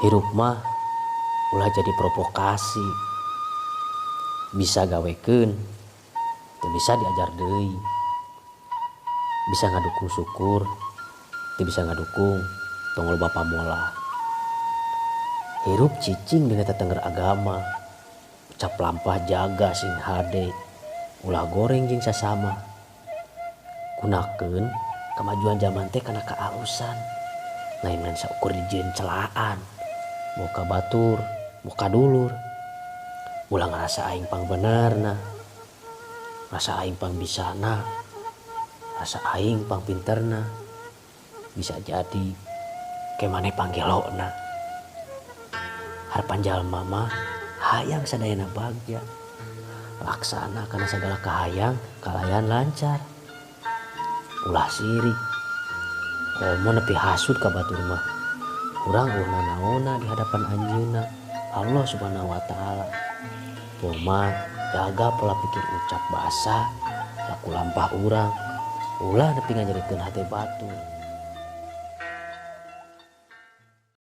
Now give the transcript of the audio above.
Hirup mah ulah jadi provokasi. Bisa gawekeun, teu bisa diajar deui. Bisa ngadukung syukur, teu bisa ngadukung tong loba pamolah. Hirup cicing dina tetengger agama. Ucap lampah jaga sing hade, ulah goreng jeung sasama. Gunakeun kamajuan jaman teh kana kaalusan, lain ngan saukur dijieun celaan. Boh ka batur, boh ka dulur. Ulah ngarasa aing pangbenerna, rasa aing pangbisana, rasa aing pangpinterna. Bisa jadi ke maneh panggelona. Harapan jalma mah hayang sadayana bagja. Laksana kana sagala kahayang kalayan lancar. Ulah sirik. Komo nepi hasud ka batur mah. Urang eueuh nanaonna di hadapan anjeunna Allah Subhanahu wa taala. Poma jaga pola pikir ucap bahasa laku lampah urang. Ulah nepi nganyerikeun hate batur.